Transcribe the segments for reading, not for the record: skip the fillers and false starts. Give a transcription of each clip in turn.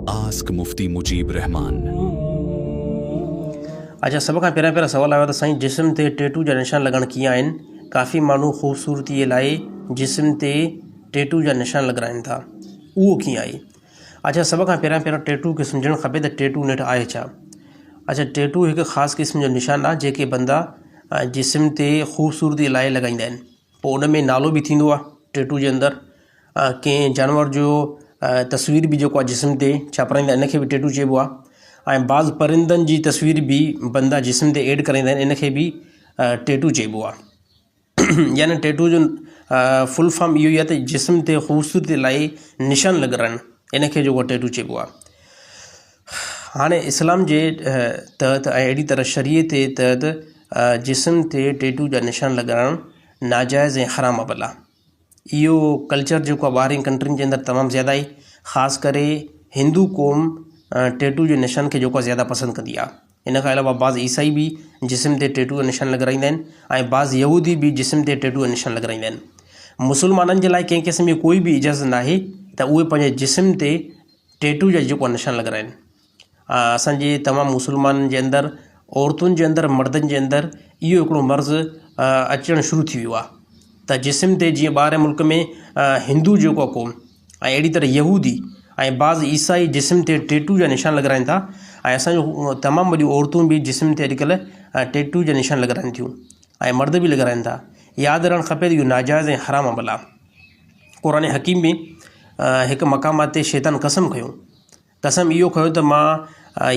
Ask Mufti Mujeeb Rehman. اچا سڀ کان پهريان پهريان سوال آيو آهي ته سائين جسم تي ٽيٽو جا نشان لڳڻ ڪيئن آهن ڪافي ماڻهو خوبصورتي جي لاء جسم تي ٽيٽو جا نشان لڳرائن ٿا اهو ڪيئن آهي اچا سڀ کان پهريان پهريان ٽيٽو کي سمجهڻ کپي ته ٽيٽو نيٺ آهي ڇا اچا ٽيٽو هڪ خاص قسم جو نشان آهي جيڪي بندا جسم تي خوبصورتي لاء لڳائيندا آهن پوء ان ۾ نالو به ٿيندو آهي ٽيٽو جي اندر ڪنهن جانور جو تصوير به جيڪو آهي جسم تي ڇاپرائيندا آهن ان کي به ٽيٽو چئبو آهي ۽ بعض پرندن جي تصوير به بندا جسم تي ايڊ ڪرائيندا آهن ان کي به ٽيٽو چئبو آهي يعني ٽيٽو جو فل فارم اهو ئي آهي ته جسم تي خوبصورتي لاء نشان لڳرائڻ ان کي جيڪو ٽيٽو چئبو آهي هاڻي اسلام جي تحت ۽ اهڙي طرح شريعت جي تحت جسم تي ٽيٽو جا نشان لڳائڻ ناجائز ۽ حرام عمل آهي. اهو ڪلچر جيڪو آهي ٻاهرين ڪنٽرين جي اندر تمام زياده آهي خاص ڪري هندو قوم ٽيٽو جي نشان کي جيڪو آهي زياده پسند ڪندي آهي. ان کان علاوه بعض عيسائي به جسم تي ٽيٽو جا نشان لڳرائيندا آهن ۽ بعض يهودي به جسم تي ٽيٽو جا نشان لڳرائيندا آهن. مسلمانن جي لاء ڪنهن قسم جي ڪوئي به اجازت ناهي ته اهي پنهنجي جسم تي ٽيٽو جا جيڪو نشان لڳرائن اسان جي تمام مسلمانن جي اندر عورتن جي اندر مردن جي اندر اهو هڪڙو مرض اچڻ شروع ٿي ويو آهي ته جسم تي جيئن ٻاهرين ملڪ ۾ هندو جيڪو آهي قوم ۽ اهڙي طرح يهودي ۽ بعض عيسائي جسم تي ٽيٽو جا نشان لڳرائن ٿا ۽ اسان جون تمام وڏيون عورتون به جسم تي اڄڪلهه ٽيٽو جا نشان لڳرائن ٿيون ۽ مرد به لڳرائن ٿا ياد رهڻ کپي ته اهو ناجائز ۽ حرام عمل آهي قرآن حڪيم ۾ هڪ مقام تي شيطان قسم کنيو قسم اهو کنيو ته مان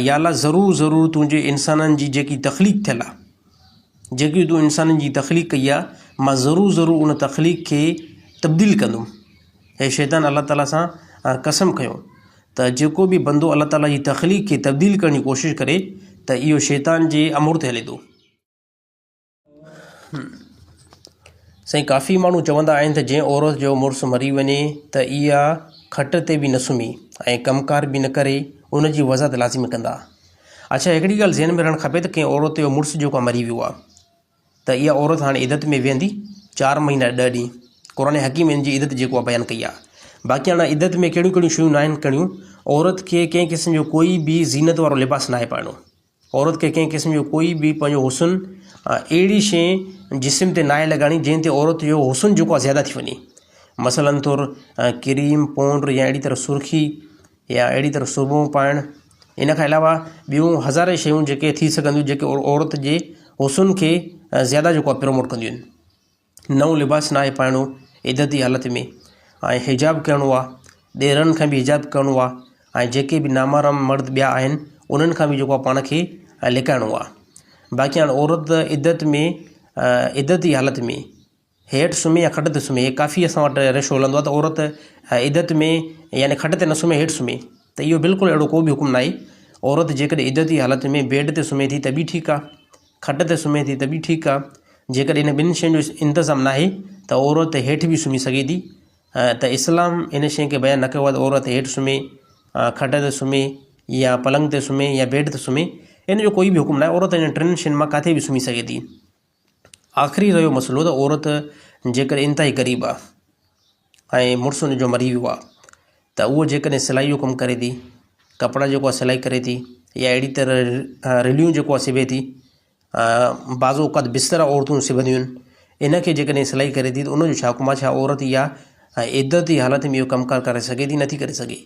يا الله ضرور ضرور تنهنجي انسانن جي جيڪي تخليق ٿيل آهي جيڪي تون انسانن جي تخليق ڪئي آهي مان ضرور ضرور ان تخليق کي تبديل ڪندم هي شيطان الله تعاليٰ سان قسم کنيو ته جيڪو به بندو الله تعاليٰ جي تخليق کي تبديل ڪرڻ جي ڪوشش ڪري ته اهو شيطان جي امر تي هلي ٿو. سائين ڪافي ماڻهو چوندا آهن ته جنهن عورت جو مڙس مري وڃي ته اها کٽ تي به نه سمهي ۽ ڪم ڪار به نه ڪري ان جي وضاحت لازمي ڪندا. اڇا هڪڙي ڳالهه ذهن ۾ رهڻ کپي ته ڪنهن عورت جو مڙس جيڪو آهي مري ويو آهي ته اها عورت هاڻي عدت ۾ ويهندي چار مهينا ڏهه ڏينهن قرآن حڪيم ان جي عدت جيڪو آهي بيان ڪئي آهي باقي هاڻي عدت ۾ ڪهڙيون ڪهڙيون شيون ناهن ڪرڻيون عورت کي ڪنهن قسم جو ڪوئي به زينت وارو لباس ناهي پائڻو. عورت کي ڪنهن قسم جو ڪوئي به پنهنجو حسن اهڙي شيء جسم تي ناهي لڳائڻي جنهن تي عورت جو حسن جيڪو آهي زياده ٿي وڃي مثلاً طور ڪريم پونڊ يا اهڙي طرح سرخي يا اهڙي طرح سرمو پائڻ ان کان علاوه ٻيون هزارين شيون جيڪي ٿي سگهن ٿيون جيڪي عورت جي حسن کي زياده جيڪو آهي پروموٽ ڪنديون آهن. نئون لباس ناهي پائڻو عدت جي حالت ۾ ۽ حجاب ڪرڻو آ ڏيرن کان به حجاب ڪرڻو آ ۽ جيڪي به نامحرم مرد ٻيا آهن انهن کان به جيڪو آ پاڻ کي لڪائڻو آ باقي هاڻي عورت عدت ۾ عدت جي حالت ۾ هيٺ سمهي يا کٽ تي سمهي هي ڪافي اسان وٽ رشو هلندو آ ته عورت عدت ۾ يعني کٽ تي نه سمهي هيٺ سمهي ته اهو بلڪل اهڙو ڪو به حڪم ناهي عورت جيڪڏهن عدت جي حالت ۾ بيڊ تي سمهي ٿي ته به ٺيڪ آ کٽ تي سمهي ٿي ته به ٺيڪ آ، جيڪڏهن انهن ٻن شين جو انتظام ناهي ته عورت هيٺ به سمهي سگهي ٿي ته اسلام ان شين کي بيان نه ڪيو آهي ته عورت هيٺ سمهي، کٽ تي سمهي يا پلنگ تي سمهي يا بيڊ تي سمهي ان جو ڪوئي به حڪم ناهي عورت انهن ٽن شين مان ڪاٿي به سمهي سگهي ٿي. آخري رهيو مسئلو ته عورت جيڪڏهن انتهائي غريب آ ۽ مڙس ان جو مري ويو آ ته اهو جيڪڏهن سلائي جو ڪم ڪري ٿي، ڪپڙا جيڪو آهي سلائي ڪري ٿي يا اهڙي طرح رليون جيڪو آهي سبي ٿي بعض اوقات بسترا عورتون سبنديون آهن ان کي جيڪڏهن سلائي ڪري ٿي ته ان جو ڇا حڪم آهي ڇا عورت اها عدت جي حالت ۾ اهو ڪم ڪار ڪري سگهي ٿي نٿي ڪري سگهي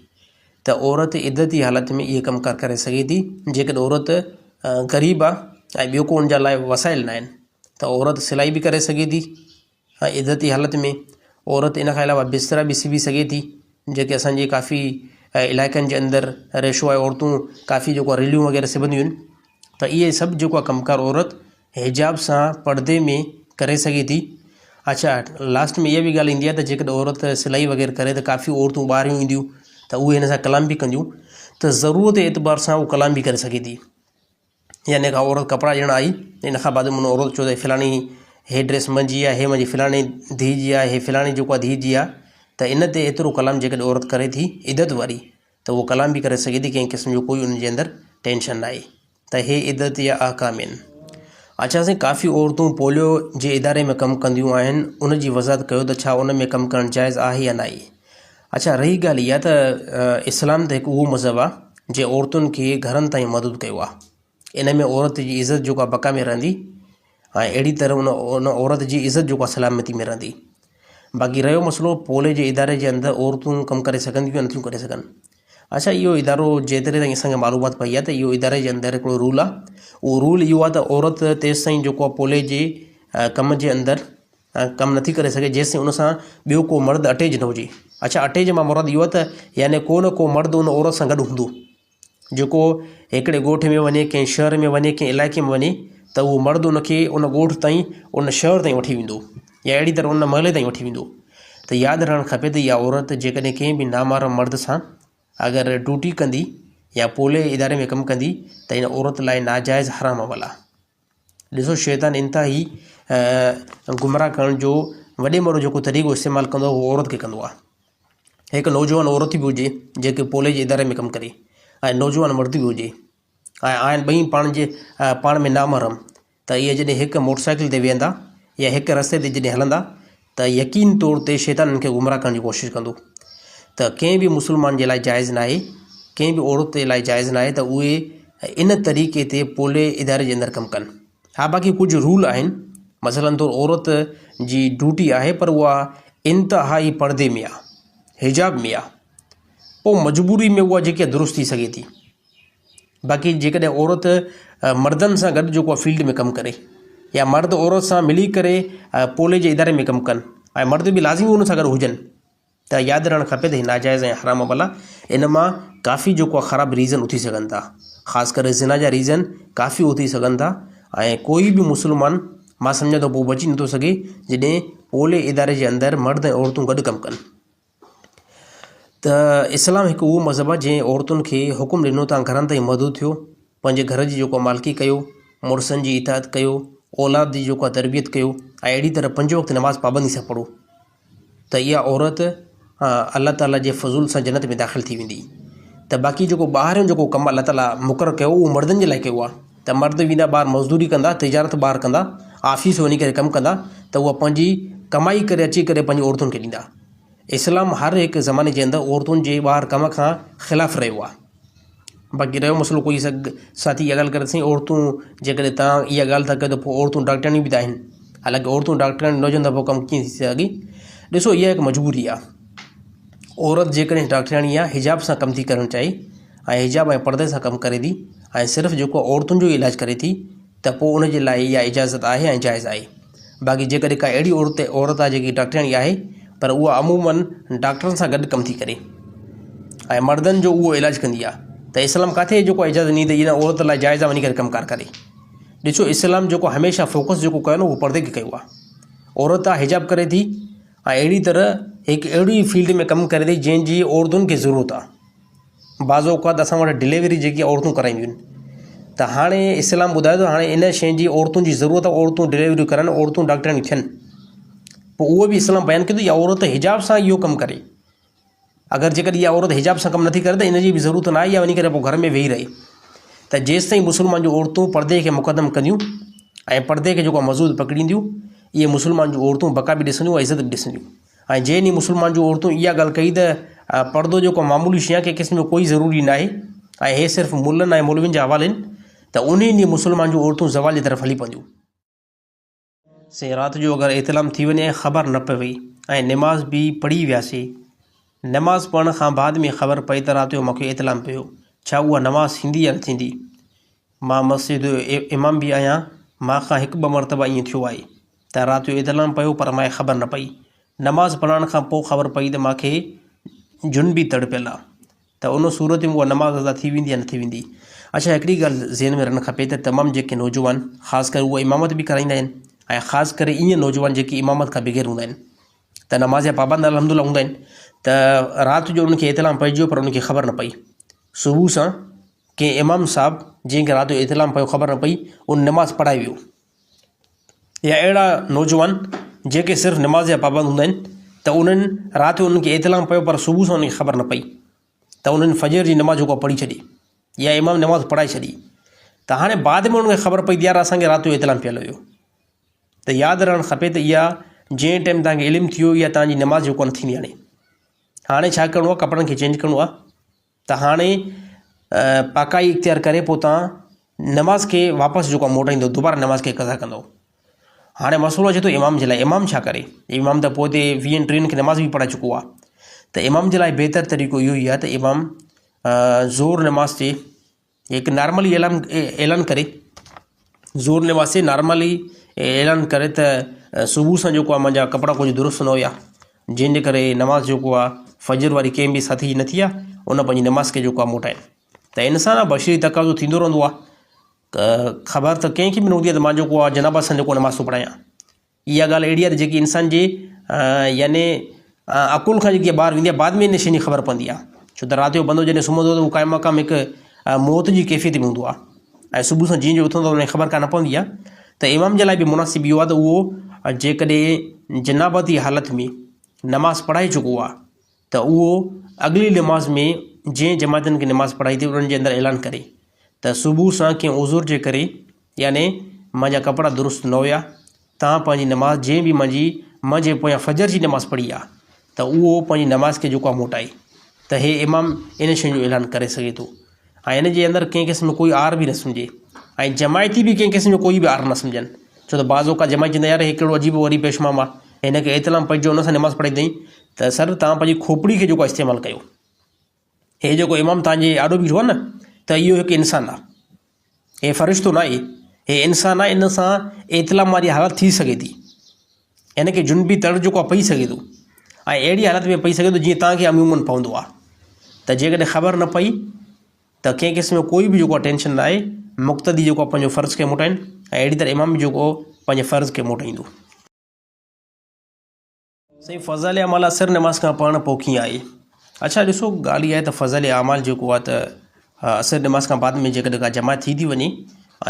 ته عورت عدت جي حالت ۾ اهي ڪم ڪار ڪري سگهي ٿي جيڪڏهن عورت غريب آهي ۽ ٻيو ڪو ان جا لاء وسائل نه آهن ته عورت سلائي به ڪري سگهي ٿي ۽ عدت جي حالت ۾ عورت ان کان علاوه بسترا به سبي سگهي ٿي جيڪي اسان جي ڪافي علائقن جي اندر ريشو آهي عورتون ڪافي جيڪو آهي رليون وغيره سبنديون آهن ته اهي سڀ جيڪو آهي ڪم ڪار عورت حجاب سان پردي ۾ ڪري سگهي ٿي اڇا لاسٽ ۾ اها به ڳالهه ايندي آهي ته جيڪڏهن عورت سلائي وغيره ڪري ته ڪافي عورتون ٻاهريون اينديون ته اهي هن سان ڪلام به ڪنديون ته ضرورت اعتبار سان اهو ڪلام به ڪري سگهي ٿي يعني ڪا عورت ڪپڙا ڏيڻ آئي ان کان بعد ان عورت چيو ته فلاڻي هي ڊريس منهنجي آهي هي منهنجي فلاڻي ڌيء جي آهي هي فلاڻي جيڪو آهي ڌيء جي آهي ته ان تي ايترو ڪلام جيڪڏهن عورت ڪري ٿي عدت واري ته اهو ڪلام به ڪري سگهي ٿي ڪنهن قسم جو ڪوئي ان جي اندر ٽينشن ناهي ته هي عدت جا احڪام آهن. اڇا سائين ڪافي عورتون پوليو جي اداري ۾ ڪم ڪنديون آهن ان جي وضاحت ڪيو ته ڇا ان ۾ ڪم ڪرڻ جائز آهي يا ناهي؟ اڇا رهي ڳالهه اها ته اسلام ته هڪ اهو مذهب آهي جنهن عورتن کي گهرن تائين محدود ڪيو آهي. ان ۾ عورت جي عزت جيڪا بقا ۾ رهندي ۽ اهڙي طرح ان ان عورت جي عزت جيڪا سلامتي ۾ رهندي. باقي رهيو مسئلو پولي جي اداري جي اندر عورتون ڪم ڪري سگهن ٿيون يا نٿيون ڪري سگهن. اڇا اهو ادارو جيتري تائين اسان کي معلومات پئي آهي ته اهو اداري جي اندر هڪڙو رول آهي اهو رول اهو آهي ته عورت تيستائين جيڪو آهي پولي جي ڪم جي اندر ڪم نٿي ڪري سگهي جيستائين ان سان ٻيو ڪو مرد اٽيچ نه هجي. اڇا اٽيچ مان مراد اهو آهي ته يعني ڪو نه ڪو مرد ان عورت سان گڏ هوندو. جيڪو هڪڙي ڳوٺ ۾ وڃي ڪنهن شهر ۾ وڃي ڪنهن علائقي ۾ وڃي ته اهو مرد ان کي ان ڳوٺ تائين ان شهر تائين وٺي ويندو يا اهڙي طرح ان محلي تائين وٺي ويندو ته ياد رهڻ کپي ته اها عورت جيڪڏهن ڪنهن به نامحرم مرد سان اگر ڊيوٽي ڪندي يا پولي اداري ۾ ڪم ڪندي ته ان عورت لاء ناجائز حرام عمل آهي. ڏسو شيطان انتهائي گمراهه ڪرڻ جو وڏي ۾ وڏو جيڪو طريقو استعمال ڪندو آهي اهو عورت کي ڪندو آهي. هڪ نوجوان عورت به هجي جيڪي پولي جي اداري ۾ ڪم ڪري ۽ نوجوان مرد به هجي ۽ آهن ٻئي پاڻ جي پاڻ ۾ نامحرم ته اهي جڏهن هڪ موٽر سائيڪل تي ويهندا يا هڪ رستي تي جڏهن هلندا ته يقين طور تي شيطان انهن کي گمراهه ڪرڻ جي ڪوشش ڪندو ته ڪنهن به مسلمان جي لاء جائز ناهي ڪنهن به عورت جي لاء جائز ناهي ته اهي ان طريقي تي پولي اداري جي اندر ڪم ڪن. ها باقي ڪجهه رول آهن مثلا طور عورت جي ڊيوٽي آهي پر اها انتهائي پردي ۾ آهي حجاب ۾ آهي پوء مجبوري ۾ اها جيڪي درست ٿي سگهي ٿي باقي جيڪڏهن عورت مردن سان گڏ جيڪو آهي فيلڊ ۾ ڪم ڪري يا مرد عورت سان ملي ڪري پولي جي اداري ۾ ڪم ڪن ۽ مرد به لازمي ان سان گڏ هجن ته ياد رهڻ کپي ته هي ناجائز ۽ حرام عمل آهي ان مان ڪافي جيڪو آهي خراب ريزن اٿي سگهن ٿا خاص ڪري زنا جا ريزن ڪافي اٿي سگهن ٿا ۽ ڪوئي به مسلمان مان سمجهان ٿو پوء بچي نٿو سگهي جڏهن پولي اداري جي اندر مرد ۽ عورتون گڏ ڪم ڪن ته اسلام هڪ اهو مذهب آهي جنهن عورتن کي حڪم ڏنو تان گهرن تائين محدود ٿيو پنهنجي گهر جي جيڪو مالڪي ڪيو مڙسن جي اطاعت ڪيو اولاد جي جيڪو تربيت ڪيو ۽ اهڙي طرح پنج وقت نماز پابندي سان پڙهو ته اها عورت الله تعاليٰ جي فضل سان جنت ۾ داخل ٿي ويندي ته باقي جيڪو ٻاهريون جيڪو ڪم الله تعاليٰ مقرر ڪيو اهو مردن جي لاء ڪيو آهي ته مرد ويندا ٻاهر مزدوري ڪندا تجارت ٻاهر ڪندا آفيس وڃي ڪري ڪم ڪندا ته اها پنهنجي ڪمائي ڪري اچي ڪري پنهنجي عورتن کي ڏيندا اسلام هر هڪ زماني جي اندر عورتن جي ٻاهر ڪم کان خلاف رهيو آهي. باقي رهيو مسئلو ڪوئي ساٿي اها ڳالهه ڪري ته سائين عورتون جيڪڏهن توهان اها ڳالهه ٿا ڪيو ته پوء عورتون ڊاڪٽرياڻيون به ته آهن حالانڪه عورتون ڊاڪٽرياڻيون نه هجن ته پوء ڪم ڪيئن ٿي سگهي ڏسو اها هڪ مجبوري آهي عورت جيڪڏهن ڊاڪٽرياڻي آهي حجاب سان ڪم ٿي ڪرڻ چاهي ۽ حجاب ۽ پردي سان ڪم ڪري ٿي ۽ صرف جيڪو عورتن جو علاج ڪري ٿي ته پوء ان جي لاء اها اجازت آهي ۽ جائز آهي. باقي جيڪڏهن ڪا اهڙي عورت عورت آهي جيڪي ڊاڪٽرياڻي آهي پر اها عموماً ڊاڪٽرن سان گڏ ڪم ٿي ڪري ۽ مردن جو اهو علاج ڪندي آهي ته اسلام ڪاٿي جيڪو اجازت ڏني ته ان عورت لاء جائز آهي وڃي ڪري ڪم ڪار ڪري. ڏسو اسلام جيڪو هميشه فوڪس جيڪو ڪيو نه اهو پردي کي ڪيو آهي. عورت آهي حجاب ڪري ٿي ۽ اهڙي طرح هڪ اهڙي فيلڊ ۾ ڪم ڪري ٿي جنهن جي عورتن کي ضرورت آهي. بعض اوقات اسان وٽ ڊليوري جيڪي عورتون ڪرائينديون آهن ته هاڻي اسلام ٻڌائي ٿو هاڻي ان شيء جي عورتن جي ضرورت آهي عورتون ڊليوريون ڪرائن عورتون ڊاڪٽرياڻيون ٿين پوء اهو به اسلام بيان ڪيو ته اها عورت حجاب سان اهو ڪم ڪري اگر جيڪڏهن اها عورت حجاب سان ڪم نٿي ڪري ته ان جي به ضرورت ناهي اها وڃي ڪري پوء گهر ۾ ويهي رهي ته جيستائين مسلمان جون عورتون پردي کي مقدم ڪنديون ۽ پردي کي جيڪو مضبوط پڪڙينديون اهي مسلمان جون عورتون بقا به ڏسنديون ۽ عزت به ڏسنديون ۽ جنهن ڏينهن مسلمان جون عورتون اها ڳالهه ڪئي ته پردو جيڪو معمولي شيء آهي ڪنهن قسم جو ڪوئي ضروري ناهي ۽ هي صرف ملن ۽ مولوين جا حوال آهن ته انهي ڏينهن مسلمان جون عورتون زوال جي طرف هلي پونديون. سائين رات جو اگر احتلام ٿي وڃي ۽ خبر نه پوي ۽ نماز به پڙهي وياسي نماز پڙهڻ کان بعد ۾ خبر پئي ته رات جو مونکي احتلام پيو ڇا اها نماز ٿيندي يا نه ٿيندي؟ مان مسجد جو امام به آهيان مان کان هڪ ٻه مرتبه ائين ٿيو آهي ته رات جو احتلام پيو پر مانکي خبر نه پئي. نماز پڙهڻ کان پوء خبر پئي ته مانکي جنبي تڙ پيل آ ته ان صورت ۾ اها نماز ادا ٿي ويندي يا نه ٿي ويندي. اڇا هڪڙي ڳالهه ذهن ۾ رهڻ کپي ته تمام جيڪي نوجوان خاص ڪري اهي امامت به ڪرائيندا آهن ۽ خاص ڪري ائين نوجوان جيڪي امامت کان بغير هوندا آهن ته نماز جا پابند الحمد لله هوندا آهن ته رات جو انهن کي احتلام پئجي ويو پر انهن کي خبر نه پئي صبح سان ڪنهن امام صاحب جنهن کي رات جو احتلام پيو خبر نه پئي ان نماز پڙهائي ويو يا اهڙا نوجوان جيڪي صرف نماز جا پابند هوندا آهن ته انهن رات جو انهن کي احتلام پيو پر صبح سان انهن کي خبر نه پئي ته انهن فجر جي نماز جيڪو پڙهي ڇڏي يا امام نماز پڙهائي ڇڏي ته هاڻي بعد ۾ انهن کي خبر پئي ته يار اسانکي رات جو احتلام پيل هيو ته ياد رهڻ کپي ته اها جنهن ٽائيم تهانکي علم ٿيو اها تهانجي نماز جيڪو نه ٿيندي هاڻي. هاڻي ڇا ڪرڻو آهي ڪپڙن کي چينج ڪرڻو آهي ته هاڻي پاڪائي اختيار ڪري پوء تان نماز کي واپس جيڪو آهي موٽائيندو دوباره نماز کي قضا ڪندو هاڻي مسئلو اچي ٿو امام جي لاء امام ڇا ڪري امام ته پوء تي ويهن ٽيهن کي نماز به پڙهائي چڪو آهي ته امام جي لاء بهتر طريقو اهو ئي آهي ته امام زور نماز تي هڪ نارملي اعلان اعلان ڪري زور نماز تي نارملي اعلان ڪري ته صبح سان جيڪو آهي منهنجا ڪپڙا ڪجهه درست نه هيا جنهن جي ڪري نماز جيڪو آهي فجر واري ڪنهن به ساٿي جي نه ٿي آهي ان پنهنجي نماز کي جيڪو آهي موٽائين ته ان سان بشري تقاضو ٿيندو رهندو آهي ته خبر ته ڪنهن کي به نه هوندي آهي ته مان جيڪو آهي جنابت سان جيڪو نماز ٿو پڙهايان اها ڳالهه اهڙي آهي ته جيڪي انسان جي يعني عقل کان جيڪي ٻاهر ويندي آهي بعد ۾ ان شيء جي خبر پوندي آهي ڇو ته رات جو بندو جڏهن سمهندو آهي ته اهو قائم مقام هڪ موت جي ڪيفيت ۾ هوندو آهي ۽ صبح سان جيئن جو اٿندو آهي ان کي خبر ڪانه پوندي آهي ته امام جي لاء به مناسب اهو آهي ته اهو جيڪڏهن جنابت جي حالت ۾ نماز پڙهائي چڪو آهي ته اهو اڳلي نماز ۾ جنهن جماعتن کي نماز پڙهائي ٿي انهن جي اندر اعلان ڪري ته صبح سان ڪنهن عذر جي ڪري يعني منهنجا ڪپڙا درست نه هيا تان پنهنجي نماز جنهن به منهنجي منهنجي پويان فجر جي نماز پڙهي آ ته اهو پنهنجي نماز کي جيڪو آ موٽائي ته هي امام ان شيء جو اعلان ڪري سگهي ٿو ۽ ان جي اندر ڪنهن قسم جو ڪوئي عار به نه سمجهي ۽ جماعتي به ڪنهن قسم جو ڪوئي به عار نه سمجهن ڇو ته بعض اوقات جماعت چوندا يار هي ڪهڙو عجيب و غريب پيشمام آ هن کي احتلام پئجي ان سان نماز پڙهائي اٿئي ته سر تان پنهنجي کوپڙي کي جيڪو استعمال ڪيو هي جيڪو امام تان جي آڏو بيٺو آ نه ته اهو هڪ انسان آ هي فرشتو ناهي، هي انسان آهي، ان سان احتلام واري حالت ٿي سگهي ٿي. هن کي جنبي تڙ جيڪو آهي پئي سگهي ٿو ۽ اهڙي حالت ۾ پئي سگهي ٿو جيئن توهان کي عمومن پوندو آهي ته جيڪڏهن خبر نه پئي ته ڪنهن قسم جو ڪوئي به جيڪو آهي ٽينشن نه آهي مقتدي جيڪو آهي پنهنجو فرض کي موٽائين ۽ اهڙي طرح امام به جيڪو پنهنجي فرض کي موٽائيندو. سائين فضائل اعمال عصر نماز کان پڙهڻ پوء ڪيئن آهي؟ اڇا ڏسو ڳالهه اها آهي ته فضائل اعمال جيڪو آهي ته عصر نماز کان بعد ۾ جيڪڏهن ڪا جماعت ٿي ٿي وڃي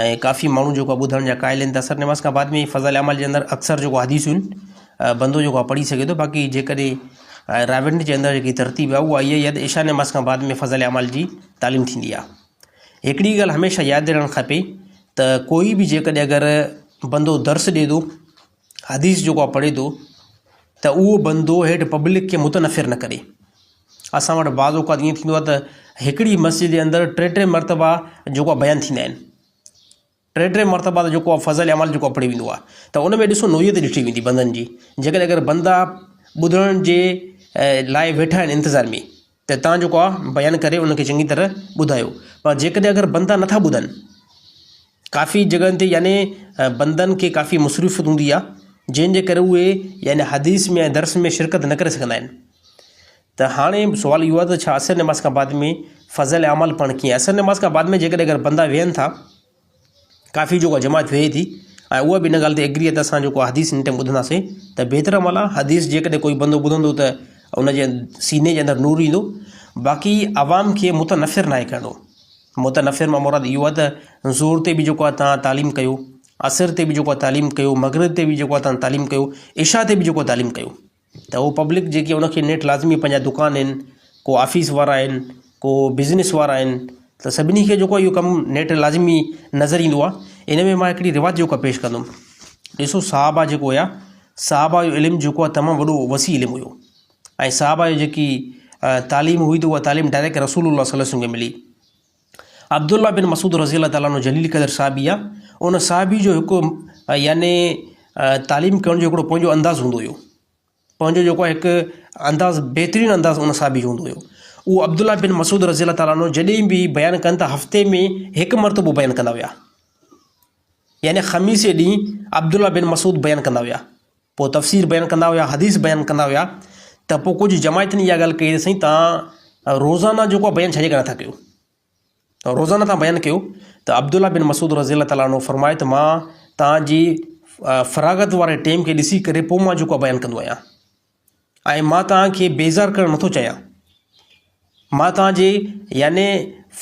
۽ ڪافي ماڻهو جيڪو آهي ٻڌڻ جا قائل آهن ته عصر نماز کان بعد ۾ فضائل اعمال جي اندر اڪثر جيڪو حديثون آهن بندو جيڪو آهي پڙهي سگهي ٿو باقي جيڪڏهن رائيونڊ جي اندر جيڪي ترتيب آهي اها اها ئي آهي ته عشاء نماز کان بعد ۾ فضائل اعمال جي تعليم ٿيندي آهي هڪڙي ڳالهه هميشه ياد رهڻ کپي ته ڪوئي به جيڪڏهن اگر بندو درس ڏئي ٿو حديث جيڪو آ پڙهي ٿو ته اهو بندو هيٺ پبلڪ کي متنفر نه ڪري. اسان وٽ بعض اوقات ائين ٿيندو آ ته هڪڙي مسجد جي اندر ٽي ٽي مرتبا جيڪو آ بيان ٿيندا آهن. ٽي ٽي مرتبا ته جيڪو آ فضائل اعمال جيڪو آ پڙهيو ويندو آ ته ان ۾ ڏسو نوعيت ڏٺي ويندي بندن جي جيڪڏهن اگر بندا ٻڌڻ جي لاء ويٺا آهن انتظار ۾ ته تان جيڪو آ بيان ڪري ان کي چڱي طرح ٻڌايو پر جيڪڏهن اگر بندا نٿا ٻڌن ڪافي جڳهن تي يعني بندن کي ڪافي مصروفيت هوندي آهي جنهن جي ڪري اهي يعني حديث ۾ ۽ درس ۾ شرڪت نه ڪري سگهندا آهن ته هاڻي سوال اهو آهي ته ڇا عصر نماز کان بعد ۾ فضل اعمال پڙهڻ ڪيئن عصر نماز کان بعد ۾ جيڪڏهن اگر بندا ويهن ٿا ڪافي جيڪو جماعت ويهي ٿي ۽ اها به ان ڳالهه تي ايگري آهي ته اسان جيڪو حديث ان ٽائيم ٻڌنداسين ته بهتر عمل آهي حديث جيڪڏهن ڪوئي بندو ٻڌندو ته ان جي سيني جي اندر نور ايندو باقي عوام کي متنفر ناهي ڪرڻو متنفر مان مراد اهو آهي ته ظهر تي به جيڪو آهي توهان تعليم ڪيو، عصر تي به جيڪو آهي تعليم ڪيو، مغرب تي به جيڪو آهي توهان تعليم ڪيو، عشاء تي به جيڪو آهي تعليم ڪيو ته اهو پبلڪ جيڪي ان کي نيٺ لازمي پنهنجا دڪان آهن ڪو آفيس وارا آهن ڪو بزنس وارا آهن ته سڀني کي جيڪو آهي اهو ڪم نيٺ لازمي نظر ايندو آهي ان ۾ مان هڪڙي روايت جيڪو آهي پيش ڪندم ڏسو صحابه جيڪو هيا صحابه جو علم جيڪو آهي تمام وڏو وسيع علم هيو ۽ صحابه جي جيڪي تعليم هئي ته اها تعليم ڊائريڪٽ رسول الله صلي الله عليه وسلم کي ملي. عبدالله بن مسعود رضي الله تعالٰي عنه جليل قدر صحابي آ ان صحابي جو هڪ يعني تعليم ڪرڻ جو هڪڙو پنهنجو انداز هوندو هيو پنهنجو جيڪو هڪ انداز بهترين انداز ان صحابي جو هوندو هيو اهو عبدالله بن مسعود رضي الله تعالٰي عنه جڏهن به بيان ڪن ته هفتي ۾ هڪ مرتبو بيان ڪندا هيا يعني خميس ڏينهن عبدالله بن مسعود بيان ڪندا هيا پوء تفسير بيان ڪندا هيا، حديث بيان ڪندا هيا ته پوء ڪجهه جماعتن اها ڳالهه ڪئي ته سائين توهان روزانه جيڪو آهي بيان ڇا جي ڪري نٿا ڪيو؟ روزانه توهان بيان ڪيو ته عبدالله بن مسعود رضي الله تعالٰي عنه فرمايو ته مان توهان جي فراغت واري ٽيم کي ڏسي ڪري پوء مان جيڪو آهي بيان ڪندو آهيان ۽ مان توهان کي بيزار ڪرڻ نٿو چاهيان مان توهان جي يعني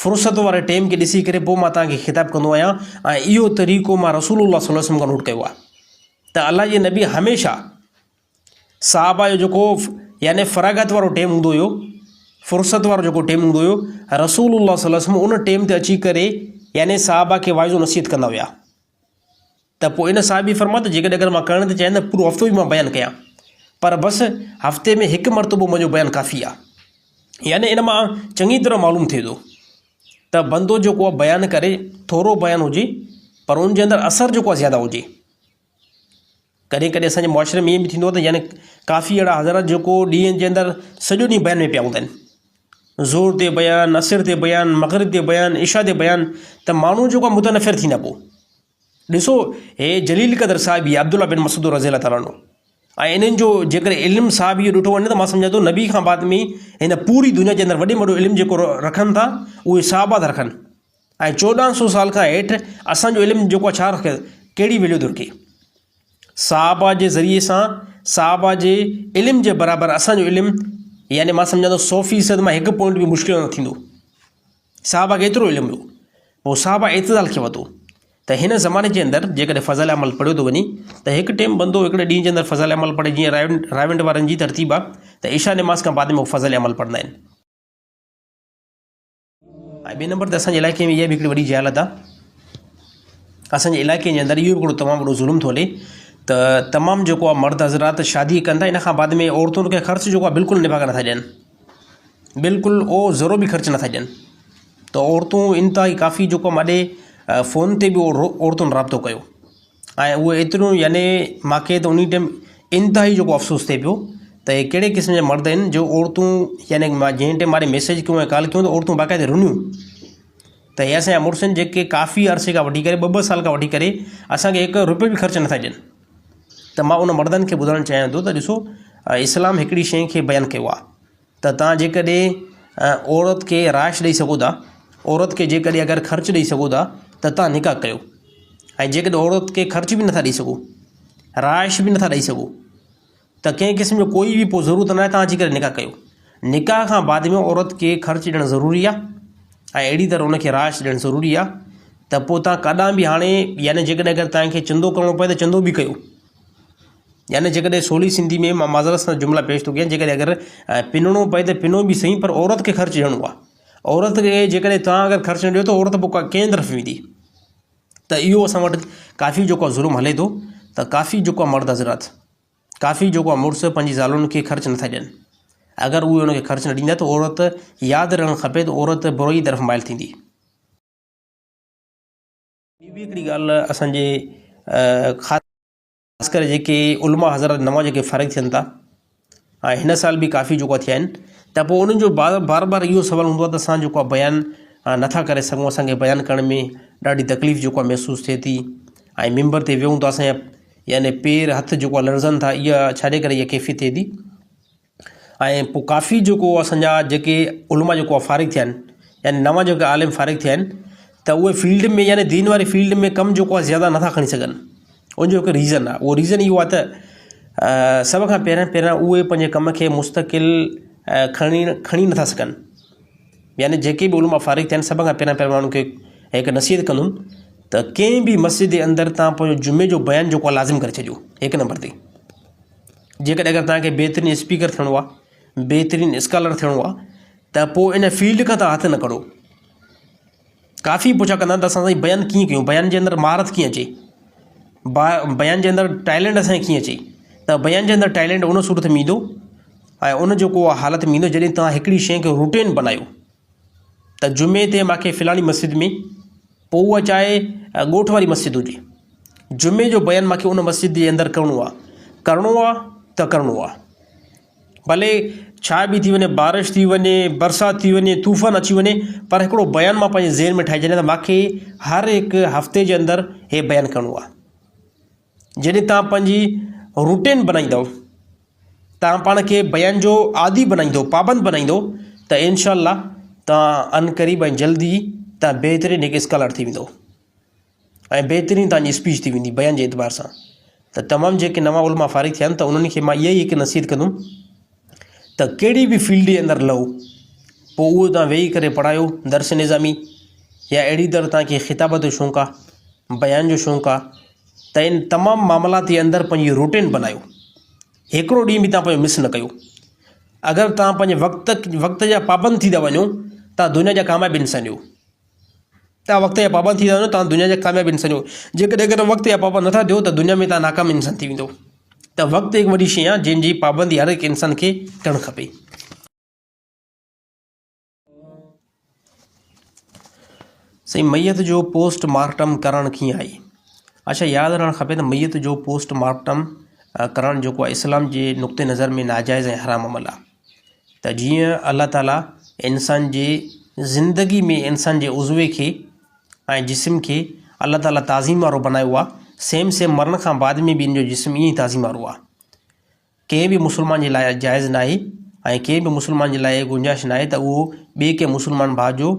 فرصت واري ٽيم کي ڏسي ڪري پوء مان توهان کي خطاب ڪندو آهيان ۽ اهو طريقو مان رسول الله صلي الله عليه وسلم کان نوٽ ڪيو آهي ته الله جي نبي هميشه صحابه جو جيڪو يعني فراغت وارو ٽيم هوندو هيو فرصت وارو جيڪو ٽيم هوندو هيو رسول الله صلي الله عليه وسلم ان ٽيم تي اچي ڪري يعني صحابه کي واعظ و نصيحت ڪندا هيا ته پوء ان صحابي فرمايو ته جيڪڏهن اگر مان ڪرڻ ٿي چاهيان ته پورو هفتو ئي مان بيان ڪيان پر بس هفتي ۾ هڪ مرتبو منهنجو بيان ڪافي آهي. يعني ان مان چڱي طرح معلوم ٿئي ٿو ته بندو جيڪو آهي بيان ڪري ٿورو بيان هجي پر ان جي اندر اثر جيڪو آهي زياده هجي. ڪڏهن ڪڏهن اسان جي معاشري ۾ ائين به ٿيندو آهي ته يعني ڪافي اهڙا حضرات جيڪو ڏينهن جي اندر سڄو ڏينهن بيان ۾ پيا هوندا آهن. ظهر تي بيان، عصر تي بيان، مغرب تي بيان، عشاء تي بيان ته ماڻهو جيڪو آهي متنفر ٿيندا پوء. ڏسو هي جليل قدر صحابي عبدالله بن مسعود رضي الله تعالٰي عنه ۽ انهن جو جيڪڏهن علم صحابي جو ڏٺو وڃي ته مان سمجهان ٿو نبي کان بعد ۾ هن پوري دنيا جي اندر وڏي ۾ وڏو علم جيڪو رکن ٿا اهي صحابه ٿا رکن ۽ چوڏهن سو سال کان هيٺ اسانجو علم جيڪو آهي ڇا رکي ڪهڙي ويليو ٿو رکي صحابه جي ذريعي سان صحابه جي علم جي برابر اسانجو علم يعني مان سمجهان ٿو سو فيصد مان هڪ پوائنٽ به مشڪل نه ٿيندو صحابه کي ايترو علم هيو پوء صحابه اعتدال کي وتو ته هن زماني جي اندر جيڪڏهن فضائل اعمال پڙهيو ٿو وڃي ته هڪ ٽيم بندو هڪڙي ڏينهن جي اندر فضائل اعمال پڙهي جيئن رائيونڊ رائيونڊ وارن جي ترتيب آهي ته عشاء نماز کان بعد ۾ هو فضائل اعمال پڙهندا آهن. ۽ ٻئي نمبر تي اسان جي علائقي ۾ اها به هڪڙي وڏي جهالت آهي اسان جي علائقي جي اندر اهو به هڪڙو تمام وڏو ظلم ٿو هلي ته تمام جيڪو آهي مرد حضرات شادي ڪن ٿا ان کان بعد ۾ عورتن کي خرچ جيڪو آهي بلڪل نڀاڳا نٿا ڏين بلڪل او ذرو به خرچ نٿا ڏين ته عورتون انتهائي ڪافي جيڪو ماڏي فون تي به عورتن رابطو ڪيو ۽ اهي ايتريون يعني ماکي ته انهي ٽائيم انتهائي جيڪو افسوس ٿئي پيو ته هي ڪهڙي قسم جا مرد آهن جو عورتون يعني مان جنهن ٽائيم ماڏي ميسيج ڪيون ۽ ڪال ڪيون ته عورتون باقاعده رنيون ته هي اسان جا مڙس آهن جيڪي ڪافي عرصي کان وٺي ڪري ٻه ٻه سال کان وٺي ڪري اسانکي هڪ روپيو به خرچ نٿا ڏين ته مان ان مردن کي ٻڌائڻ چاهيان ٿو ته ڏسو اسلام هڪڙي شيء کي بيان ڪيو آهي ته توهان جيڪڏهن عورت کي رهائش ڏئي سگهو ٿا، عورت کي جيڪڏهن اگر خرچ ڏئي سگهو ٿا ته توهان نڪاح ڪيو ۽ جيڪڏهن عورت کي خرچ به نٿا ڏئي سگهو، رهائش به نٿا ڏئي سگهو ته ڪنهن قسم جو ڪوئي به پوء ضرورت ناهي توهان اچي ڪري نڪاح ڪيو. نڪاح کان بعد ۾ عورت کي خرچ ڏيڻ ضروري آهي ۽ اهڙي طرح ان کي رهائش ڏيڻ ضروري آهي ته پوء توهان ڪڏهن به هاڻي يعني جيڪڏهن اگر توهان کي چندو ڪرڻو پئي ته چندو به ڪيو. يعني جيڪڏهن سولي سنڌي ۾ مان معذرت سان جملا پيش ٿو ڪيان جيڪڏهن اگر پنڻو پئي ته پنو به سهي پر عورت کي خرچ ڏيڻو آهي عورت کي جيڪڏهن توهان اگر خرچ نه ڏيو ته عورت پوء ڪنهن طرف ويندي ته اهو اسان وٽ ڪافي جيڪو آهي ظلم هلي ٿو ته ڪافي جيڪو آهي مرد حضرات ڪافي جيڪو آهي مڙس پنهنجي زالن کي خرچ نٿا ڏين اگر اهي ان کي خرچ نه ڏيندا ته عورت ياد رهڻ کپي ته عورت برائي طرف مائل ٿيندي. ٻي به هڪڙي ڳالهه اسان جي خاص ڪري جيڪي علماء حضرات نوان جيڪي فارغ ٿين ٿا ۽ هن سال به ڪافي جيڪو ٿيا آهن ته پوء انهن جو بار بار بار اهو سوال هوندو آهي ته اسان جيڪو آهي بيان نٿا ڪري سگهون اسانکي بيان ڪرڻ ۾ ڏاڍي تڪليف جيڪو آهي محسوس ٿئي ٿي ۽ ممبر تي ويهون ته اسانجا يعني پير هٿ جيڪو آهي لرزن ٿا اها ڇاجي ڪري اها ڪيفيت ٿئي ٿي ۽ پوء ڪافي جيڪو اسان جا جيڪي علماء جيڪو آهي فارغ ٿيا آهن يعني نوان جيڪي عالم فارغ ٿيا آهن ته اهي فيلڊ ۾ يعني دين واري فيلڊ ۾ ڪم جيڪو آهي زياده نٿا کڻي سگهن ان جو هڪ ريزن آهي اهو ريزن اهو آهي ته سڀ کان پهريان پهريان اهي پنهنجي ڪم کي مستقل کڻي کڻي نٿا سگهن يعني جيڪي به علماء فارغ ٿيا آهن سڀ کان پهريان پهريان انهن کي هڪ نصيحت ڪندم ته ڪنهن به مسجد جي اندر تان پنهنجو جمعي جو بيان جيڪو آهي لازم ڪري ڇڏيو هڪ نمبر تي جيڪڏهن اگر توهان کي بهترين اسپيڪر ٿيڻو آهي بهترين اسڪالر ٿيڻو آهي ته پوء ان فيلڊ کان توهان هٿ نه ڪڍو ڪافي پڇا ڪندا آهن ته اسان سائين بيان ڪيئن ڪيون بيان جي اندر مهارت ڪيئن اچي با بيان جي اندر ٽيلنٽ اسان کي ڪيئن اچي ته بيان جي اندر ٽيلنٽ ان صورت ۾ ايندو ۽ ان جو ڪو حالت ۾ ايندو جڏهن توهان هڪڙي شيء کي روٽين بنايو ته جمعي تي مانکي فلاڻي مسجد ۾ پوء اها چاهي ڳوٺ واري مسجد هجي جمعي جو بيان مانکي ان مسجد جي اندر ڪرڻو آهي ڪرڻو آهي ته ڪرڻو آهي ڀلي ڇا به ٿي وڃي بارش ٿي وڃي برسات ٿي وڃي طوفان اچي وڃي پر هڪڙو بيان مان پنهنجي ذهن ۾ ٺاهي ڇڏيان ته مانکي هر هڪ هفتي جي اندر هي بيان ڪرڻو آهي جڏهن توهان پنهنجي روٽين بنائيندؤ توهان پاڻ کي بيان جو عادي بنائيندو پابند بنائيندو ته انشاء الله توهان عنقريب ۽ جلد ئي توهان بهترين هڪ اسڪالر ٿي ويندو ۽ بهترين توهان جي اسپيچ ٿي ويندي بيان جي اعتبار سان ته تمام جيڪي نوان علماء فارغ ٿيا آهن ته انهن کي مان اها ئي هڪ نصيحت ڪندم ته ڪهڙي به فيلڊ جي اندر لهو پوء اهو توهان ويهي ڪري پڙهايو درس نظامي يا اهڙي طرح توهان کي خطابت جو شوق آهي بيان جو شوق آهي ته ان تمام معاملات جي اندر پنهنجي روٽين بنايو هڪڙو ڏينهن به توهان پنهنجو مس نه ڪيو اگر توهان پنهنجي وقت وقت جا پابند ٿي ٿا وڃو توهان دنيا جا ڪامياب انسان آهيو توهان وقت جا پابند ٿي ٿا وڃو توهان دنيا جا ڪامياب انسان آهيو جيڪڏهن اگر وقت جا پابند نٿا ٿيو ته دنيا ۾ توهان ناڪام انسان ٿي ويندو ته وقت هڪ وڏي شيء آهي جنهن جي پابندي هر هڪ انسان کي ڪرڻ کپي. سائين ميت جو پوسٽ مارٽم ڪرڻ ڪيئن آهي؟ اڇا ياد رهڻ کپي ته ميت جو پوسٽ مارٽم ڪرڻ جيڪو آهي اسلام جي نقطي نظر ۾ ناجائز ۽ حرام عمل آهي ته جيئن الله تعاليٰ انسان جي زندگي ۾ انسان جي عضوي کي ۽ جسم کي الله تعاليٰ تعظيم وارو بنايو آهي سيم سيم مرڻ کان بعد ۾ به ان جو جسم ائين ئي تعظيم وارو آهي ڪنهن به مسلمان جي لاء جائز ناهي ۽ ڪنهن به مسلمان جي لاء گنجائش ناهي ته اهو ٻئي ڪنهن مسلمان ڀاء جو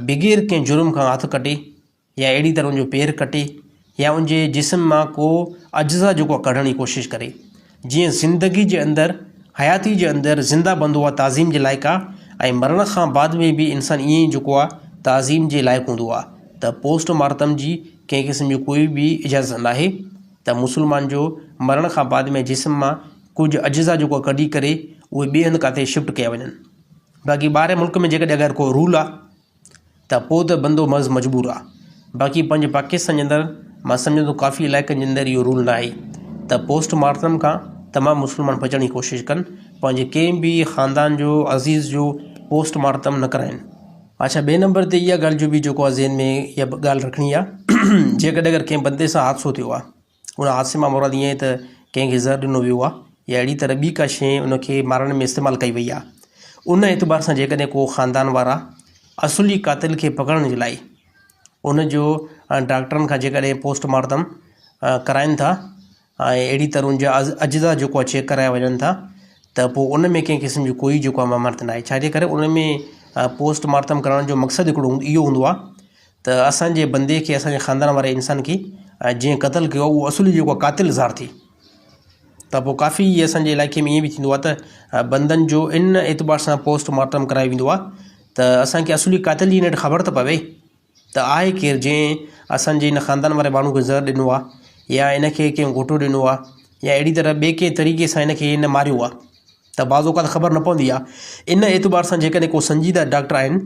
بغير ڪنهن جرم کان هٿ ڪٽي يا اهڙي طرح ان جو پير ڪٽي يا ان جي جسم مان ڪو اجزا جيڪو آهي ڪڍڻ جي ڪوشش ڪري. جيئن زندگي جي اندر حياتي جي اندر زنده بندو آهي تعظيم جي لائق آهي ۽ مرڻ کان بعد ۾ به انسان ائين ئي جيڪو آهي تعظيم جي لائق هوندو آهي ته پوسٽ مارٽم جي ڪنهن قسم جي ڪوئي به اجازت ناهي. ته مسلمان جو مرڻ کان بعد ۾ جسم مان ڪجهه اجزا جيڪو ڪڍي ڪري اهي ٻئي هنڌ ڪاٿي شفٽ ڪيا وڃن. باقي ٻاهرين ملڪ ۾ جيڪڏهن اگر ڪو رول آ ته پوء ته بندو محض مجبور آ. باقي پنهنجي پاڪستان جي اندر مان سمجهان ٿو ڪافي علائقن جي اندر اهو رول ناهي ته پوسٽ مارٽم کان تمام مسلمان بچڻ جي ڪوشش ڪن پنهنجي ڪنهن به خاندان جو عزيز جو پوسٽ مارٽم نه ڪرائين. اڇا ٻئي نمبر تي اها ڳالهه جو به جيڪو آهي ذهن ۾ اها به ڳالهه رکڻي آهي جيڪڏهن اگر ڪنهن بندي سان حادثو ٿيو آهي ان حادثي مان مراد ائين ته ڪنهن کي زهر ڏنو ويو آهي يا اهڙي طرح ٻي ڪا شيء ان کي مارڻ ۾ استعمال ڪئي وئي آهي ان اعتبار سان جيڪڏهن ڪو خاندان وارا اصلي قاتل کي پڪڙڻ جي لاء ان جو ڊاڪٽرن کان جيڪڏهن پوسٽ مارٽم ڪرائين ٿا ۽ اهڙي طرح ان جا اجزا جيڪو آهي چيڪ ڪرايا وڃن ٿا ته پوء ان ۾ ڪنهن قسم جو ڪوئي جيڪو آهي ممانعت ناهي ڇا جي ڪري ان ۾ پوسٽ مارٽم ڪرڻ جو مقصد هڪڙو اهو هوندو آهي ته اسان جي بندي کي اسان جي خاندان واري انسان کي جنهن قتل ڪيو آهي اهو اصلي جيڪو آهي قاتل ظاهر ٿئي ته پوء ڪافي اسان جي علائقي ۾ ائين به ٿيندو آهي ته بندن جو ان اعتبار سان پوسٽ مارٽم ڪرايو ويندو آهي ته اسان کي اصلي قاتل جي نيٺ خبر ته پوي ته آهي ڪير جنهن اسان جي هن خاندان واري ماڻهو کي زهر ڏنو آهي يا هن کي ڪنهن گهوٽو ڏنو آهي يا اهڙي طرح ٻئي ڪنهن طريقي سان هن کي هن ماريو آهي ته بعض اوقات خبر نه پوندي آهي ان اعتبار سان جيڪڏهن ڪو سنجيده ڊاڪٽر آهن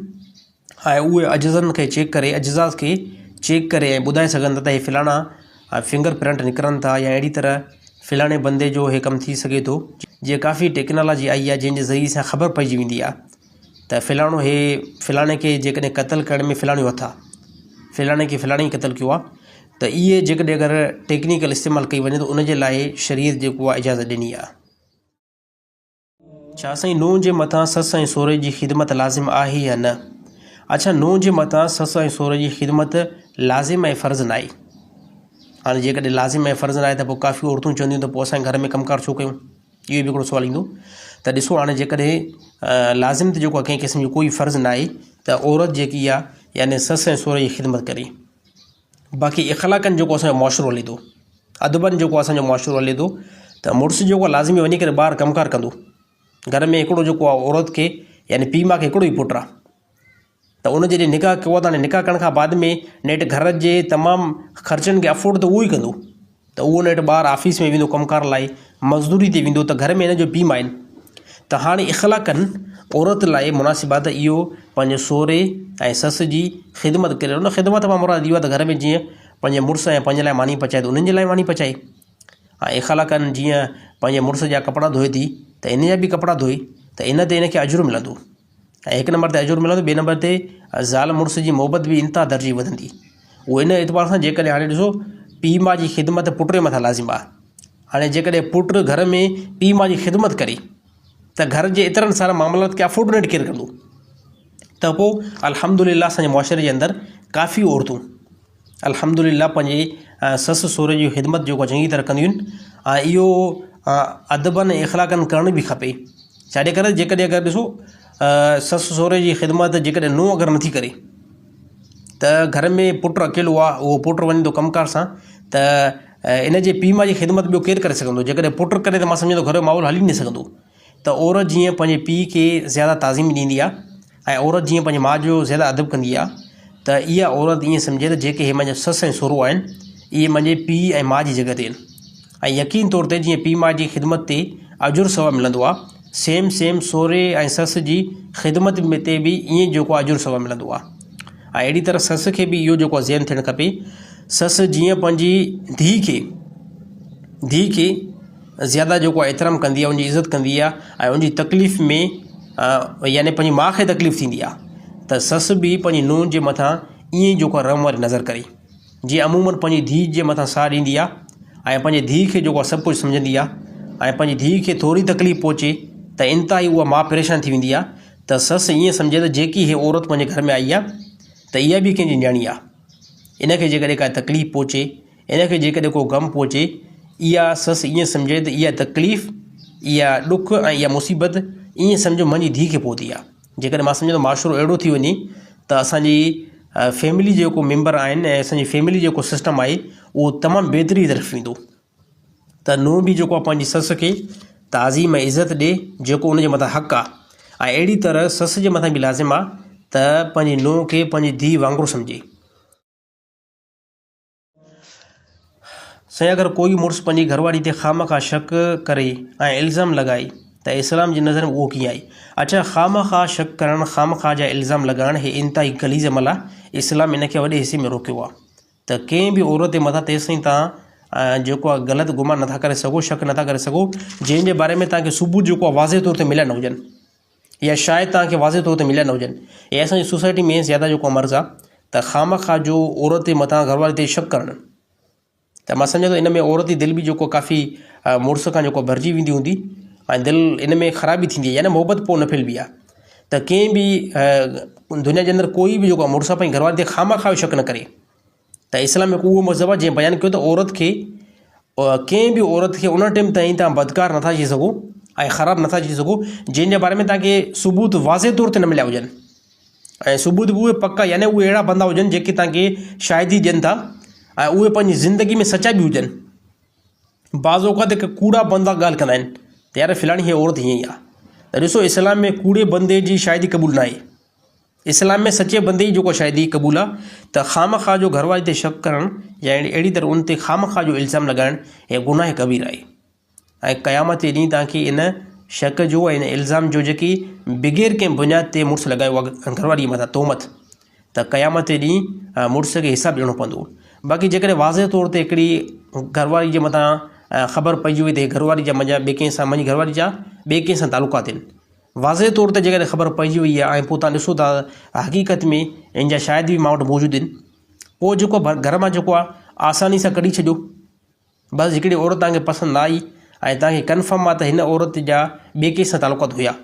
۽ اهي اجزن کي چيڪ ڪري اجزا کي چيڪ ڪري ۽ ٻڌائي سگهن ٿا ته هي فلاڻا فنگر پرنٽ نڪرن ٿا يا اهڙي طرح فلاڻي بندي جو هي ڪم ٿي سگهي ٿو جيئن ڪافي ٽيڪنالاجي آئي آهي جنهن جي ذريعي سان خبر پئجي ويندي آهي ته فلاڻو هي فلاڻي کي جيڪڏهن قتل ڪرڻ ۾ فلاڻي جو هٿ آ فلاڻي کي فلاڻي قتل ڪيو آ ته اهي جيڪڏهن اگر ٽيڪنيڪل استعمال ڪئي وڃي ته ان جي لاء شريعت جيڪو آ اجازت ڏني آ. ڇا سائين نونهن جي مٿان سس ۽ سهري جي خدمت لازم آهي يا نه؟ اڇا نونهن جي مٿان سس ۽ سهري جي خدمت لازم ۽ فرض ناهي. هاڻي جيڪڏهن لازم ۽ فرض ناهي ته پوء ڪافي عورتون چونديون ته پوء اسان گهر ۾ ڪم ڪار ڇو ڪيون؟ اهو به هڪڙو سوال ايندو ته ڏسو هاڻي جيڪڏهن لازم ته جيڪو آهي ڪنهن قسم جو ڪوئي فرض نه آهي ته عورت جيڪي آهي يعني سس ۽ سهري جي خدمت ڪري باقي اخلاقن جيڪو اسانجو معاشرو هلي ٿو ادبن جيڪو اسانجو معاشرو هلي ٿو ته مڙس جيڪو آهي لازمي وڃي ڪري ٻاهر ڪم ڪار ڪندو گهر ۾ هڪڙو جيڪو آهي عورت کي يعني پيء ماء کي هڪڙو ئي پٽ آهي ته ان جڏهن نڪاح ڪيو آهي ته هاڻي نڪاح ڪرڻ کان بعد ۾ نيٺ گهر جي تمام خرچن کي افورڊ ته اهو ئي ڪندو ته اهو نيٺ ٻاهر آفيس ۾ ويندو ڪم ڪار لاء مزدوري تي ويندو ته گهر ۾ هن جو پيء ماء آهن ته هاڻي اخلاقن عورت لاء مناسب آهي ته اهو پنهنجي سهري ۽ سس جي خدمت ڪري ان خدمت مان مراد اهو آهي ته گهر ۾ جيئن پنهنجي مڙس ۽ پنهنجي لاء ماني پچائي ته انهن جي لاء ماني پچائي ۽ اخلاقن جيئن پنهنجي مڙس جا ڪپڙا ڌوئي ٿي ته ان جا به ڪپڙا ڌوئي ته ان تي ان کي اجر ملندو ۽ هڪ نمبر تي اجر ملندو ٻئي نمبر تي زال مڙس جي محبت به انتها درجي وڌندي اهو ان اعتبار سان جيڪڏهن هاڻي ڏسو پيء ماء جي خدمت پٽ جي مٿان لازم آهي هاڻي جيڪڏهن پٽ گهر ۾ پيء ماء جي خدمت ڪري ته گهر جي ايترن سارن معاملات کي افورڊ نيٽ ڪير ڪندو ته پوء الحمد لله اسانجي معاشري جي اندر ڪافي عورتون الحمد لله پنهنجي سس سهري جي خدمت جيڪو چڱي طرح ڪنديون آهن ۽ اهو ادبن ۽ اخلاقن ڪرڻ به کپي ڇاجي ڪري جيڪڏهن اگر ڏسو سس سهري جي خدمت جيڪڏهن ننهن اگر نٿي ڪري ته گهر ۾ پٽ اڪيلو آهي اهو پٽ وڃي ٿو ڪم ڪار سان ته ان جي پيء ماء جي خدمت ٻيو ڪير ڪري سگهندو جيڪڏهن پٽ ڪري ته مان سمجهان ٿو گهر جو ماحول هلي نه سگهندو ته عورت جيئن پنهنجي پيء کي زياده تعظيم ڏيندي آهي ۽ عورت جيئن پنهنجي ماء جو زياده ادب ڪندي آهي ته اها عورت ائين سمجهي ته جيڪي هي منهنجا سس ۽ سهرو آهن اهي منهنجي پيء ۽ ماء جي جڳهه تي آهن ۽ يقين طور تي جيئن پيء ماء جي خدمت تي اجر ثواب ملندو آهي سيم سيم سهري ۽ سس جي خدمت تي به ائين جيڪو آهي اجر ثواب ملندو آهي ۽ اهڙي طرح سس کي به اهو جيڪو آهي ذهن ٿيڻ کپي سس جيئن پنهنجي ڌيء کي ڌيء کي زياده جيڪو آهي احترام ڪندي آهي ان جي عزت ڪندي آهي ۽ ان جي تڪليف ۾ يعني پنهنجي ماء کي تڪليف ٿيندي آهي ته سس به پنهنجي نونهن جي مٿان ائين ئي جيڪو آهي رحم واري نظر ڪري. جيئن عموماً پنهنجي ڌيء جي مٿان ساهه ڏيندي آهي ۽ پنهنجي ڌيء کي جيڪو آهي سڀ ڪجهه سمجهندي آهي ۽ پنهنجي ڌيء کي ٿوري تڪليف پهچي ته انتهائي اها ماء پريشان ٿي ويندي آهي ته سس ائين سمجهي ته جيڪي هي عورت پنهنجي گهر ۾ آئي آهي ته اها به ڪنهن جي نياڻي آهي ان کي جيڪڏهن ڪا تڪليف پهچي ان کي جيڪڏهن ڪو غم پهچي اها سس ائين سمجهي ته اها تڪليف اها ڏک ۽ اها مصيبت ائين سمجهو منهنجي ڌيء کي پهتي آهي جيڪڏهن مان سمجهان ٿو معاشرو اهڙو ٿي وڃي ته اسانجي فيملي جيڪو ميمبر آهن ۽ اسانجي فيملي جيڪو سسٽم آهي اهو تمام بهتري طرف ويندو ته نونهن به جيڪو آهي پنهنجي سس کي تعظيم ۽ عزت ڏي جيڪو ان جي مٿان حق آهي ۽ اهڙي طرح سس جي مٿان به لازم آهي ته پنهنجي نونهن کي پنهنجي ڌيء وانگر سمجهي. سائين اگر ڪوئي مڙس پنهنجي گهرواري تي خامخواه شڪ ڪري ۽ الزام لڳائي ته اسلام جي نظر ۾ اهو ڪيئن آهي؟ اڇا خامخواه شڪ ڪرڻ خامخواه جا الزام لڳائڻ هي انتهائي غليظ عمل آهي اسلام ان کي وڏي حصي ۾ روڪيو آهي ته ڪنهن به عورت جي مٿان تيستائين توهان جيڪو آهي غلط گمان نٿا ڪري سگهو شڪ نٿا ڪري سگهو جنهن جي باري ۾ توهان کي ثبوت جيڪو آهي واضح طور تي مليا نه هجن يا شايد توهان کي واضح طور تي مليا نه هجن. هي اسان جي سوسائٽي ۾ زياده جيڪو مرض آ ته خامخواه جو عورت جي مٿان گهر واري تي شڪ ڪرڻ ته مان سمجهان ٿو ان ۾ عورت جي دل به جيڪو ڪافي مڙس کان جيڪو ڀرجي ويندي هوندي ۽ دل ان ۾ خرابي ٿيندي يعني محبت پوء نه ڦهلبي آ ته ڪنهن به دنيا جي اندر ڪوئي به جيڪو مڙس آ پنهنجي گهر واري تي خامخواه شڪ نه ڪري ته اسلام هڪ اهو مذهب آهي جنهن بيان ڪيو ته عورت کي ڪنهن به عورت کي ان ٽيم تائين توهان بدڪار نٿا چئي سگهو ۽ خراب نٿا چئي سگهو جنهن جي باري ۾ توهان کي ثبوت واضح طور تي نه مليا هجن ۽ ثبوت به اهي پڪا يعني اهي اهڙا بندا هجن جيڪي توهان کي شاهدي ڏين ٿا ۽ اهي پنهنجي زندگي ۾ سچا به هجن بعض اوقات هڪ ڪوڙا بندا ڳالهه ڪندا آهن ته يار فلاڻي هي عورت هيئن ئي آهي ته ڏسو اسلام ۾ ڪوڙي بندي جي شاهدي قبول نه آهي اسلام ۾ سچي بندي جي جيڪو شاهدي قبول آ ته خامخواه جو گهرواري تي شڪ ڪرڻ يا اهڙي طرح ان تي خامخواه جو الزام لڳائڻ هي گناهه ڪبير آهي ۽ قيامت جي ڏينهن توهان کي ان شڪ جو ۽ ان الزام جو جيڪي بغير ڪنهن بنياد تي مڙس لڳايو آ گهرواري جي مٿان تهمت ته قيامت جي ڏينهن مڙس کي حساب ڏيڻو پوندو باقي جيڪڏهن واضح طور تي هڪڙي گهرواري جي مٿان خبر پئجي وئي ته هي گهرواري جا منهنجا ٻئي ڪنهن سان منهنجي گهرواري جا ٻئي ڪنهن سان تعلقات آهن واضح طور تي جيڪڏهن خبر پئجي وئي آهي ۽ پوء توهان ڏسو ٿا حقيقت ۾ ان جا شاهد به مان وٽ موجود آهن پوء جيڪو گهر مان جيڪو آهي آساني سان ڪڍي ڇڏيو بس هڪڙي عورت توهان کي پسند نه آئي ۽ توهان کي ڪنفرم آهي ته هن عورت جا ٻئي ڪنهن سان تعلقات هيا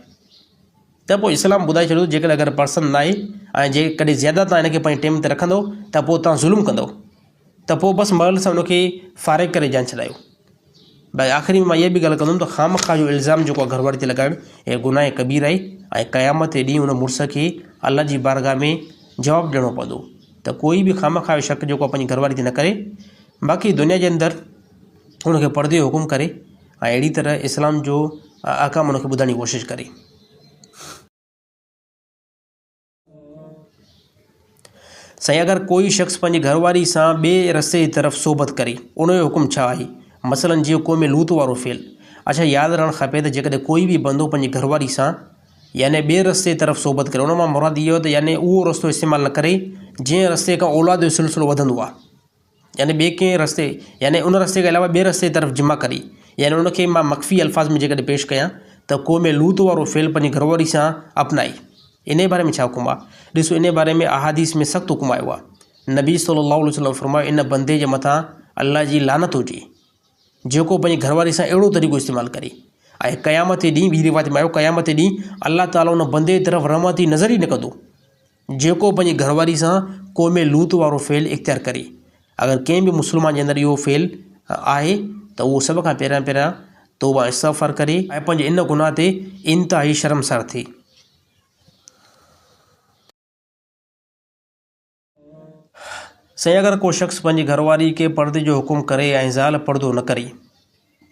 ته پوء اسلام ٻڌائي ڇڏيو جيڪڏهن اگر پسند نه آئي ۽ جيڪڏهن زياده توهان هن کي پنهنجي ٽيم تي رکندو ته پوء توهان ظلم ڪندو ته پوء بس مهل سان ان کي فارغ ڪري جان ڇڏايو ڀائي آخري ۾ مان اها به ڳالهه ڪندم ته خامخواه جو الزام جيڪو آهي گهرواري تي لڳائڻ اهي گناهه ڪبير آهي ۽ قيامت جي ڏينهن ان مڙس کي الله جي بارگاهه ۾ جواب ڏيڻو پوندو ته ڪوئي به خامخواه جو شڪ جيڪو آهي پنهنجي گهرواري تي نه ڪري باقي دنيا جي اندر ان کي پردي جو حڪم ڪري ۽ اهڙي طرح اسلام جو احڪام ان کي ٻڌائڻ جي ڪوشش ڪري. سائين اگر ڪوئي شخص پنهنجي گهر واري سان ٻئي رستي جي طرف صحبت ڪري ان جو حڪم ڇا آهي مثلا جيئن قوم لوط وارو فعل اڇا ياد رهڻ کپي ته جيڪڏهن ڪوئي به بندو پنهنجي گهر واري سان يعني ٻئي رستي طرف صحبت ڪري ان مان مراد اهو ته يعني اهو رستو استعمال نه ڪري جنهن رستي کان اولاد جو سلسلو وڌندو آهي يعني ٻئي ڪنهن رستي يعني ان رستي کان علاوه ٻئي رستي طرف جمع ڪري يعني ان کي مان مخفي الفاظ ۾ جيڪڏهن پيش ڪيان ته قوم لوط وارو فعل پنهنجي گهر واري سان اپنائي انهي باري ۾ ڇا حڪم آهي ڏسو انهي باري ۾ احاديث ۾ سخت حڪم آيو آهي نبي صلي الله عليه وسلم فرمايو ان بندي جي مٿان الله جي لعنت هجي جيڪو پنهنجي گهر واري سان اهڙو طريقو استعمال ڪري ۽ قيامت جي ڏينهن ٻي روايت ۾ آيو قيامت جي ڏينهن الله تعالي ان بندي جي طرف رحمت جي نظر ئي نه ڪندو جيڪو پنهنجي گهرواري سان قوم لوط وارو فعل اختيار ڪري. اگر ڪنهن به مسلمان جي اندر اهو فعل آهي ته اهو سڀ کان پهريان پهريان توبه ۽ استغفار ڪري ۽ پنهنجي ان گناهه تي انتهائي شرمسار ٿئي. سائين اگر ڪو شخص پنهنجي گهرواري کي پردي جو حڪم ڪري ۽ زال پردو نه ڪري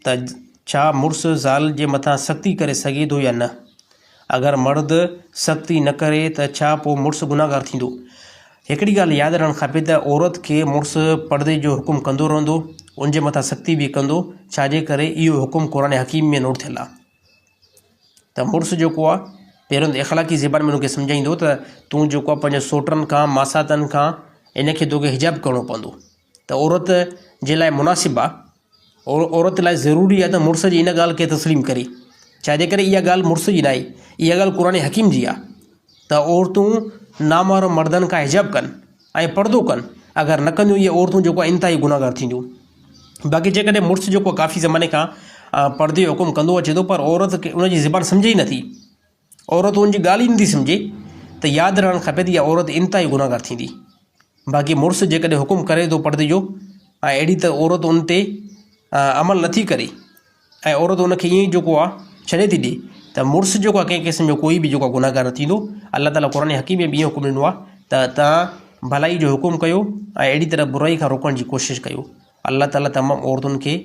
ته ڇا مڙس زال جي مٿان سختي ڪري سگهي ٿو يا نه؟ اگر مرد سختي نه ڪري ته ڇا پوء مڙس گنهگار ٿيندو؟ هڪڙي ڳالهه ياد رهڻ کپي ته عورت کي مڙس پردي جو حڪم ڪندو رهندو، ان جي مٿان سختي به ڪندو، ڇا جي ڪري اهو حڪم قرآن حڪيم ۾ نوٽ ٿيل آهي ته مڙس جيڪو آهي پهريون ته اخلاقي زبان ۾ ان کي سمجهائيندو ته تون جيڪو آهي پنهنجي سوٽن کان ماساتن کان ان کي توکي حجاب ڪرڻو پوندو ته عورت جي لاء مناسب آهي عورت لاء ضروري آهي ته مڙس جي ان ڳالهه کي تسليم ڪري ڇا جي ڪري اها ڳالهه مڙس جي ناهي اها ڳالهه قرآن حڪيم جي آهي ته عورتون نامحرم مردن کان حجاب ڪن ۽ پردو ڪن اگر نه ڪنديون اهي عورتون جيڪو آهي انتهائي گنهگار ٿينديون باقي جيڪڏهن مڙس جيڪو ڪافي زماني کان پردي جو حڪم ڪندو اچي ٿو پر عورت کي ان جي زبان سمجهي ئي نٿي عورت ان جي ڳالهه ئي نٿي سمجهي ته ياد رهڻ کپي ته اها عورت انتهائي گنهگار ٿيندي باقي مڙس جيڪڏهن حڪم ڪري ٿو پردي جو ۽ اهڙي ته عورت ان تي عمل نٿي ڪري ۽ عورت ان کي ائين ئي جيڪو آهي ڇڏي ٿي ڏئي ته مڙس جيڪو آهي ڪنهن قسم جو ڪوئي به جيڪو آهي گنهگار نه ٿيندو. الله تعاليٰ قرآن حڪيم ۾ به اهو حڪم ڏنو آهي ته توهان ڀلائي جو حڪم ڪيو ۽ اهڙي طرح برائي کان روڪڻ جي ڪوشش ڪيو. الله تعاليٰ تمام عورتن کي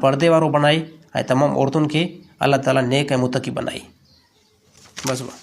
پردي وارو بڻائي ۽ تمام عورتن کي الله تعاليٰ نيڪ ۽ متقي بنائي. بس.